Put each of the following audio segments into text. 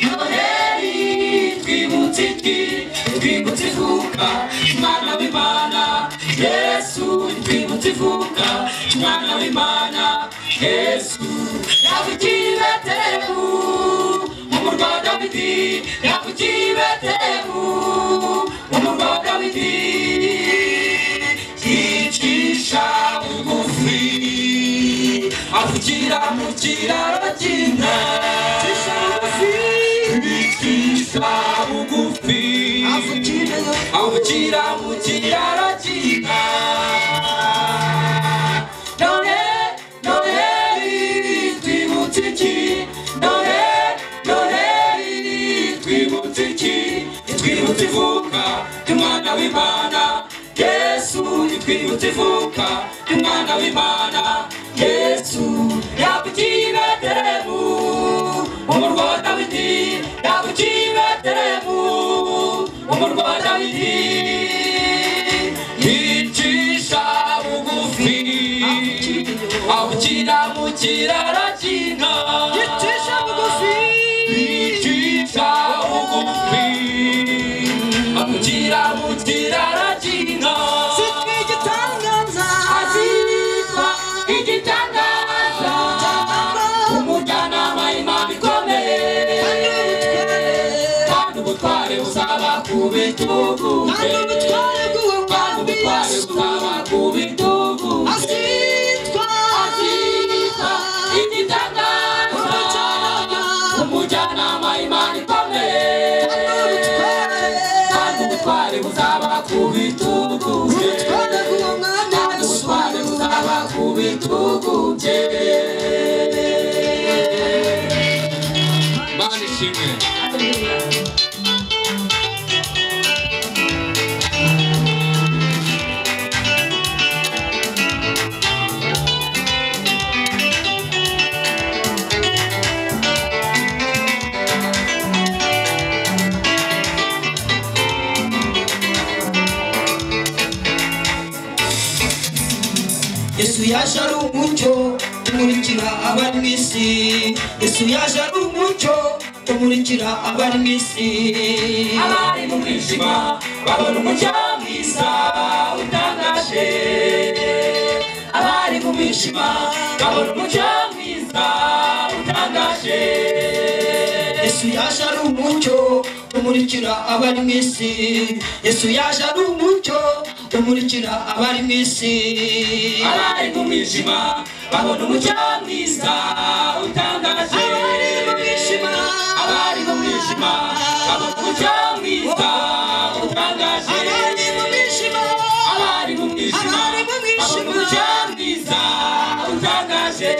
Noheli twibutse iki? Twibutse ivuka Umwana w'Imana Yesu, twibutse ivuka Umwana w'Imana Yesu. Yavukiye i Betelehemu mu murwa wa Dawidi, yavukiye i Betelehemu mu murwa wa Dawidi. Yicisha bugufi avukira mu kiraro cy'inka, yicisha bugufi avukira mu kiraro cy'inka. Noheli twibutse iki? Noheli twibutse iki? Twibutse ivuka ry'Umwana w'Imana Yesu, twibutse ivuka ry'Umwana w'Imana Yesu. Yavukiye i Betelehemu mu murwa wa Dawidi, yavukiye i Betelehemu mu murwa wa Dawidi. Yicisha bugufi avukira mu kiraro cy'inka, Yicisha bugufi, yicisha bugufi avukira mu kiraro cy'inka. Zitwa igitangaza, Azitwa igitangaza, umujyanama Imana ikomeye, kandi ubutware buzaba ku bitugu bye, kandi ubutware bw'uwo kandi mwami ubutware Yesu. buzaba ku bitugu bye. Azitwa Azitwa igitangaza, umujyanama Imana ikomeye, kandi ubutware buzaba ku bitugu bye, ubutware bw'uwo mwami kandi Yesu. ubutware buzaba ku bitugu bye. Imana ishimwe. Yesu yaje ari umucyo umurikira abari mu isi, Yesu yaje ari umucyo umurikira abari mu isi. Abari mu mwijima babona umucyo mwiza utangaje, abari mu mwijima babona umucyo mwiza utangaje. Yesu yaje ari umucyo umurikira abari mu isi, Yesu yaje ari umucyo umurikira abari mu isi. Abari mu mwijima babona umucyo mwiza utangaje, Abari mu mwijima, abari mu mwijima babona umucyo mwiza utangaje, abari mu mwijima, abari mu mwijima abari mu mwijima, babona umucyo mwiza utangaje.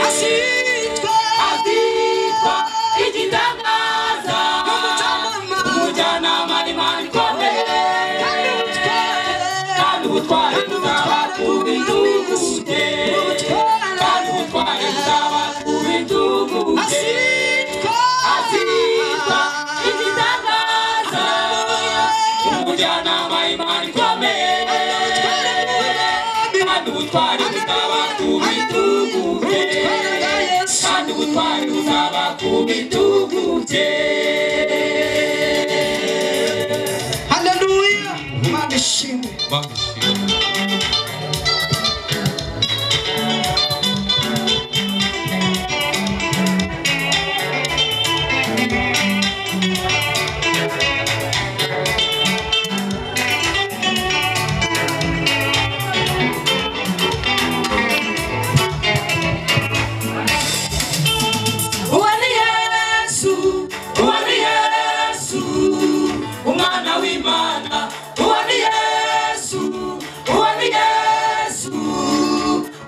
Azitwa Azitwa igitangaza, Umujyanama, umujyanama Imana ikomeye, kandi ubutware, kandi ubutware buzaba ku bitugu bye, kandi ubutware buzaba ku bitugu bye. Azitwa Azitwa igitangaza, umujyanama Imana ikomeye, kandi ubutware buzaba ku bitugu bye, kandi ubutware buzaba ku bitugu bye. Haleluya, Imana ishimwe. Uwo ni Yesu, uwo ni Yesu, umwana w'Imana. Uwo ni Yesu, uwo ni Yesu,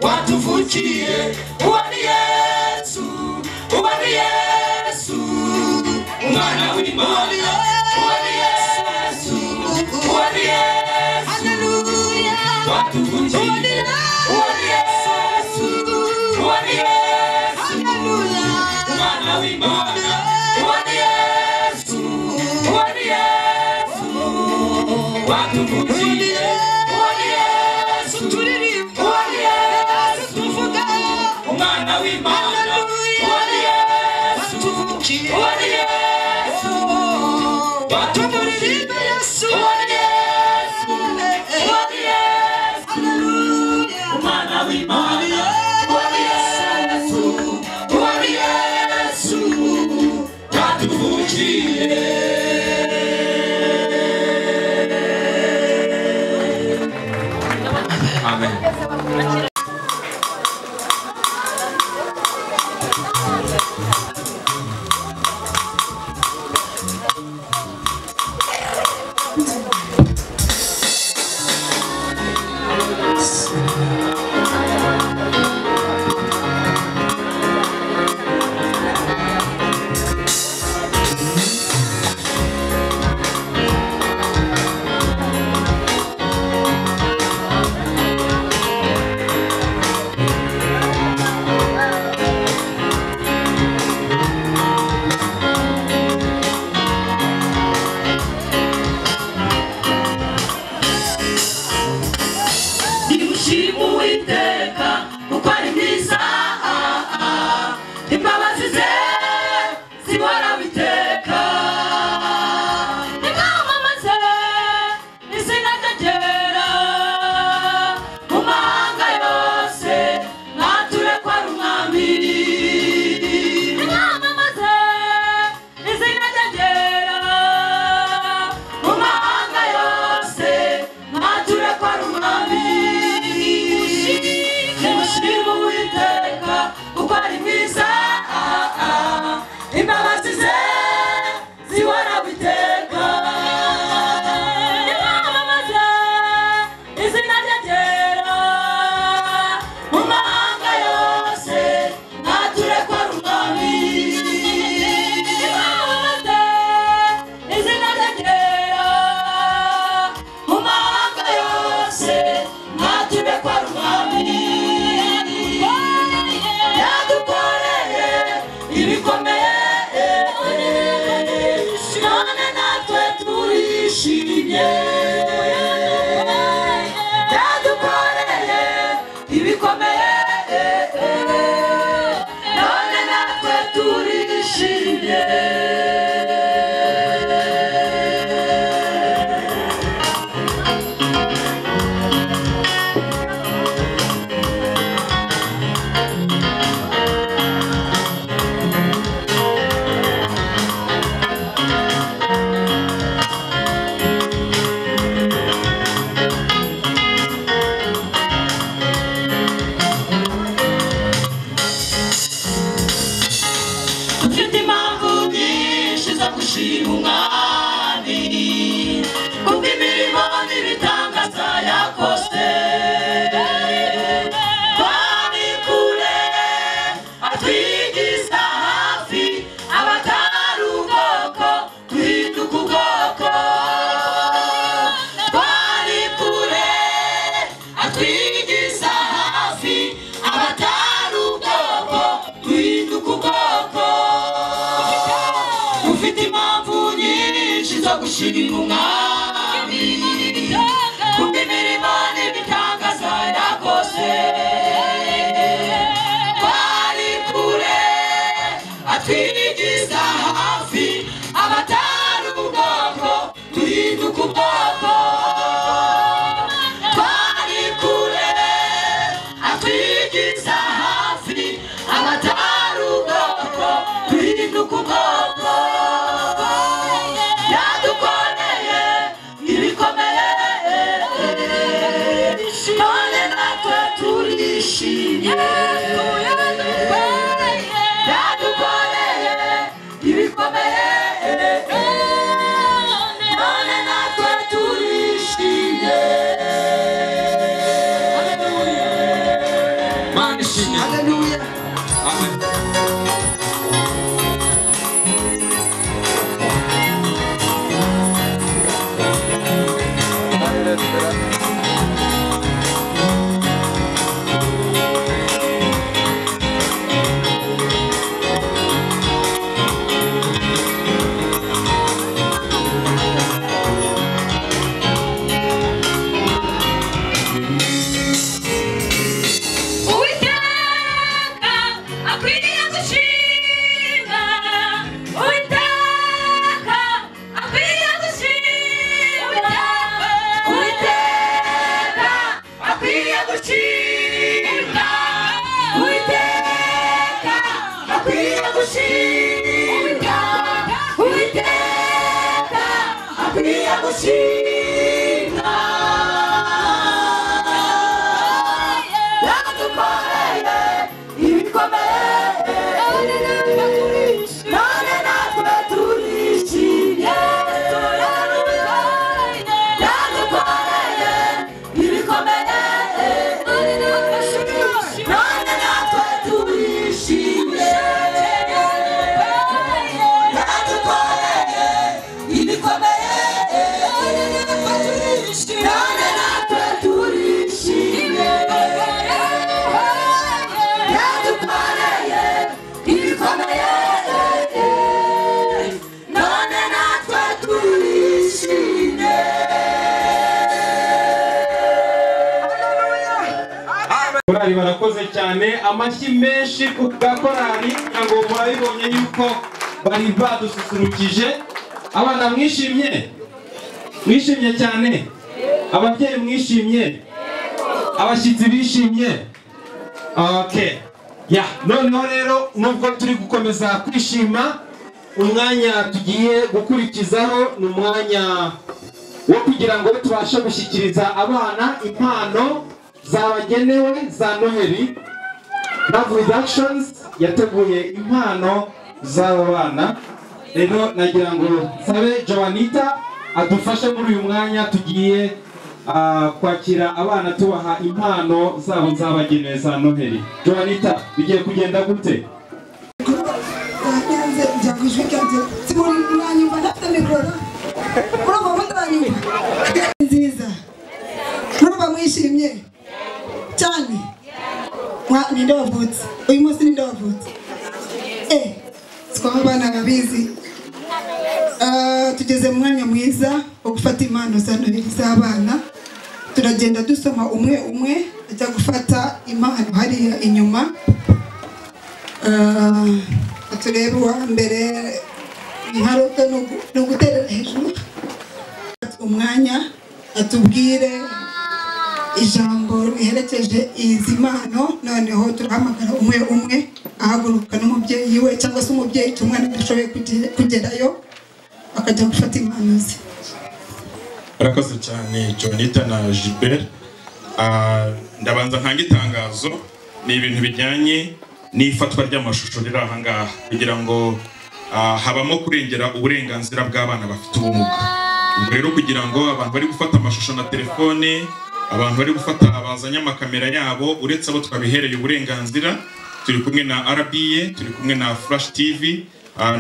watuvukiye. Uwo ni Yesu, uwo ni Yesu, umwana w'Imana. Uwo ni Yesu, uwo ni Yesu, Haleluya, watuvukiye. Uwo ni Yesu, uwo ni Yesu, haleluya, umwana w'Imana. Uwo ni Yesu, uwo ni Yesu, watuvukiye. Uwo ni Yesu, turirimba, uwo ni Yesu, tuvuga, umwana w'Imana. Haleluya. Uwo ni Yesu, watuvukiye. Uwo ni Yesu Tumuririmbe Yesu. Uwo ni Yesu, uwo ni Yesu, Haleluya. Umwana w'Imana. Uwo ni Yesu, uwo ni Yesu watuvukiye. Amen. Nimushime Uwiteka kuko ari mwiza, imbabazi ze zihoraho iteka. Nimwamamaze izina rye ryera mu mahanga yose, mwature ko ari umwami. Nimwamamaze izina rye ryera mu mahanga yose, mwature ko ari umwami. Nimushime Uwiteka kuko ari mwiza, imbabazi ze zihoraho iteka. Nimwamamaze izina rye ryera mu mahanga yose, mwature ko ari umwami. Nimwamamaze izina rye ryera mu mahanga yose, mwature ko ari umwami. Yadukoreye ibikomeye, none natwe turishimye. Yadukoreye ibikomeye, none natwe turishimye. Dufite impamvu nyinshi zo gushima Umwami, kubw'imirimo n'ibitangaza yakoze. Twari kure atwigiza hafi, abatari ubwoko duhinduka ubwoko. Twari kure atwigiza hafi, abatari ubwoko duhinduka ubwoko. Ufite impamvu nyinshi zo gushima Umwami, kubw'imirimo n'ibitangaza yakoze. Twari kure atwigiza hafi, abatari ubwoko duhinduka ubwoko. Twari kure atwigiza hafi, abatari ubwoko duhinduka ubwoko. Yadukoreye ibikomeye, none natwe turishimye. Yadukoreye ibikomeye, none natwe turishimye. Mana ishimwe. Haleluya. Amen. Haleluya. Korali barakoze cyane, amashyi menshi ku bwa korali, ngo murabibonye yuko bari badususurukije. Abana mwishimye, mwishimye cyane, ababyeyi mwishimye, abashyitsi bishimye. Okay, ya noneho rero nubwo turi gukomeza kwishima, umwanya tugiye gukurikizaho ni umwanya wo kugira ngo tubashe gushyikiriza abana impano zabagenewe za Noheli. Love Reductions yateguye impano z'aba bana. Rero nagira ngo nsabe Joanita adufashe muri uyu mwanya tugiye kwakira abana tubaha impano zabo zabagenewe za Noheli. Joanita, bigiye kugenda gute? Nziza murumva mwishimye cyane. Ninde wavutse uyu munsi? Ninde wavutse? Twaba abana babizi. Tugeze mu mwanya mwiza wo gufata impano za Noheli z'abana. Turagenda dusoma umwe umwe ajya gufata impano hariya inyuma. Turebe uwa mbere nka ni uguterera hejuru. Umwanya atubwire ijambo riherekeje izi mpano, noneho turahamagara umwe umwe ahaguruka n'umubyeyi we cyangwa se umubyeyi umwana adashoboye kugerayo akajya gufata impano ze. Barakoze cyane Jonita na Gilbert. Ndabanza ntanga itangazo, ni ibintu bijyanye n'ifatwa ry'amashusho riri aha ngaha kugira ngo habamo kurengera uburenganzira bw'abana bafite ubumuga. Ubwo rero kugira ngo abantu bari gufata amashusho na telefone, abantu bari gufata abazanye amakamera yabo, uretse abo twabihereye uburenganzira, turi kumwe na RBA, turi kumwe na Flash TV,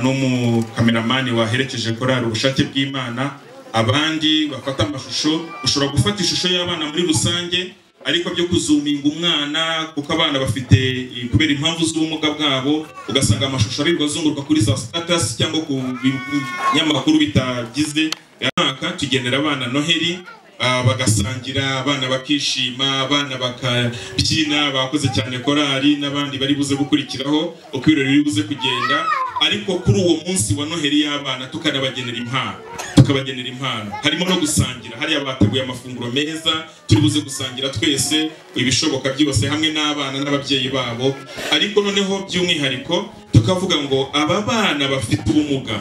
n'umukameramani waherekeje korali Ubushake bw'Imana. Abandi bafata amashusho, ushobora gufata ishusho y'abana muri rusange, ariko byo kuzuminga umwana kuko abana bafite kubera impamvu z'ubumuga bwabo, ugasanga amashusho arirwa azunguruka kuri za status cyangwa ku binyamakuru bitagize. Mwaka tugenera abana Noheli, bagasangira, abana bakishima, abana bakabyina, bakoze cyane korali n'abandi bari buze gukurikiraho uko ibirori biri buze kugenda. Ariko kuri uwo munsi wa Noheli y'abana tukanabagenera impano, tukabagenera impano harimo no gusangira. Hariya bateguye amafunguro meza turi buze gusangira twese ibishoboka byose hamwe n'abana n'ababyeyi babo. Ariko noneho by'umwihariko tukavuga ngo aba bana bafite ubumuga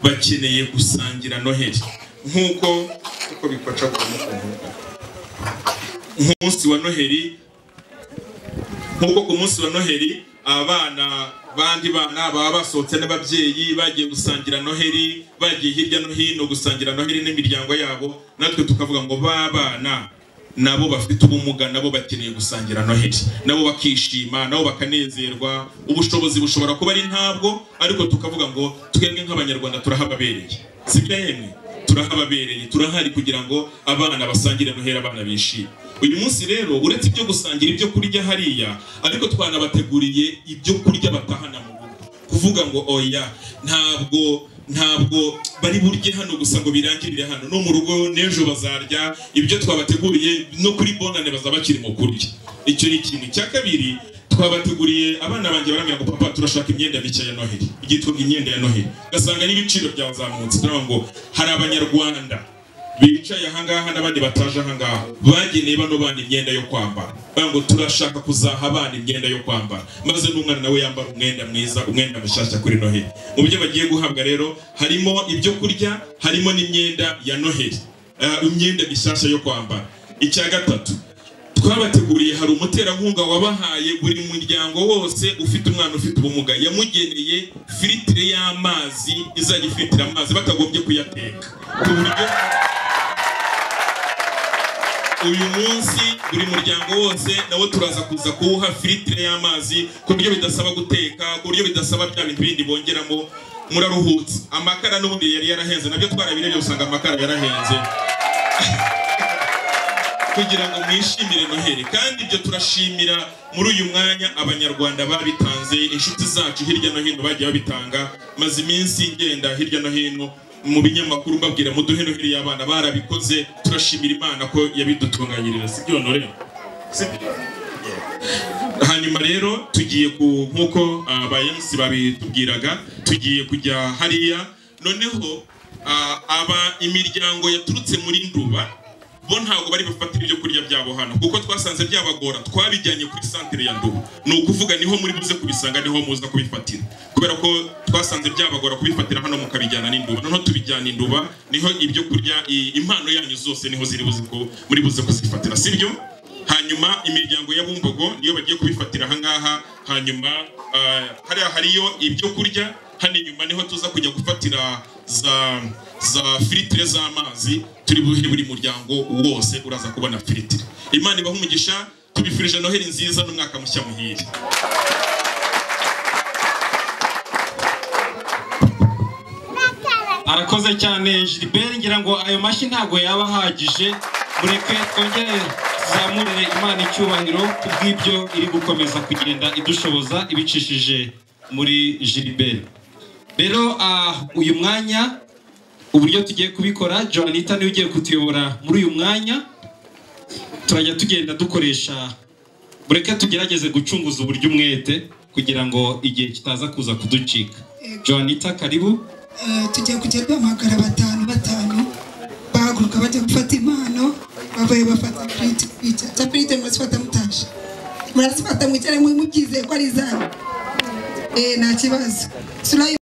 bakeneye gusangira Noheli nkuko uko bikoca umunsi wa Noheli, nkuko ku munsi wa Noheli abana bandi bana baba basohotse n'ababyeyi bagiye gusangira Noheli, bagiye hirya no hino gusangira Noheli n'imiryango yabo, natwe tukavuga ngo babana nabo bafite ubumuga nabo bakeneye gusangira Noheli, nabo bakishima, nabo bakanezerwa. Ubushobozi bushobora kuba ari ntabwo, ariko tukavuga ngo twebwe nk'Abanyarwanda turahababereye, sibyo yemwe? Turahababereye, turahari kugira ngo abana basangire Noheli, abana bishime. Uyu munsi rero uretse ibyo gusangira ibyo kurya hariya, ariko twanabateguriye ibyo kurya batahana mu rugo. Kuvuga ngo oya, ntabwo bari burye hano gusa ngo birangirire hano, no mu rugo n'ejo bazarya ibyo twabateguriye, no kuri bonane bazaba bakiri mu kurya. Icyo ni ikintu. Cya kabiri, twabateguriye abana banjye barambwira ngo papa turashaka imyenda mishya ya Noheli, igitwa imyenda ya Noheli, ugasanga n'ibiciro byazamutse. Turavuga ngo hari Abanyarwanda bicaye aha ngaha n'abandi bataje aha ngaha bageneye bano bana imyenda yo kwambara, bavuga ngo turashaka kuzaha abana imyenda yo kwambara, maze n'umwana nawe yambara umwenda mwiza, umwenda mushyashya kuri Noheli. Mu byo bagiye guhabwa rero harimo ibyo kurya, harimo n'imyenda ya Noheli, imyenda mishyashya yo kwambara. Icya gatatu twabateguriye, hari umuterankunga wabahaye buri muryango wose ufite umwana ufite ubumuga, yamugeneye filitire y'amazi izajya ifilitira amazi batagombye kuyateka, ku buryo uyu munsi buri muryango wose nawo turaza kuza kuwuha filitire y'amazi, ku buryo bidasaba guteka, ku buryo bidasaba bya bintu bindi bongeramo. Muraruhutse. Amakara n'ubundi yari yarahenze, nabyo twarabirebye usanga amakara yarahenze, kugira ngo mwishimire Noheli. Kandi ibyo turashimira muri uyu mwanya Abanyarwanda babitanze, inshuti zacu hirya no hino bagiye babitanga. Maze iminsi ngenda hirya no hino mu binyamakuru mbabwira muduhe Noheli y'abana, barabikoze. Turashimira Imana ko yabidutunganyirira, sibyo Honore? Sibyo? Hanyuma rero tugiye ku nkuko aba MC babitubwiraga, tugiye kujya hariya. Noneho aba imiryango yaturutse muri Nduba bo ntabwo bari bafatira ibyo kurya byabo hano, kuko twasanze byabagora, twabijyanye kuri centre ya Nduba. Ni ukuvuga niho muri buze kubisanga, niho muza kubifatira, kubera ko twasanze byabagora kubifatira hano mukabijyana n'Induba. Noneho tubijyana Induba, niho ibyo kurya impano yanyu zose niho ziri buze ko muri buze kuzifatira, sibyo? Hanyuma imiryango ya Bumbogo niyo bagiye kubifatira ahangaha. Hanyuma hariya hariyo ibyo kurya, hano inyuma niho tuza kujya gufatira za filitire z'amazi turi buhe buri muryango wose uraza kubona filitire. Imana ibahe umugisha, tubifurije Noheli nziza n'umwaka mushya muhire. Arakoze cyane Gilbert, ngira ngo ayo mashyi ntago yaba ahagije, mureke twongere tuzamurire Imana icyubahiro kubw'ibyo iri gukomeza kugenda idushoboza ibicishije muri Gilbert. Rero uyu mwanya uburyo tugiye kubikora, Joanita niwe ugiye kutuyobora muri uyu mwanya. Turajya tugenda dukoresha, mureke tugerageze gucunguza uburyo umwete kugira ngo igihe kitaza kuza kuducika. Joanita, karibu. Tugiye kujya duhamagara batanu batanu bahaguruka bajya gufata impano, bavuye bafata firiti, murazifata mutaje, murazifata mwicare mubyizeye ko ari izanyu, nta kibazo.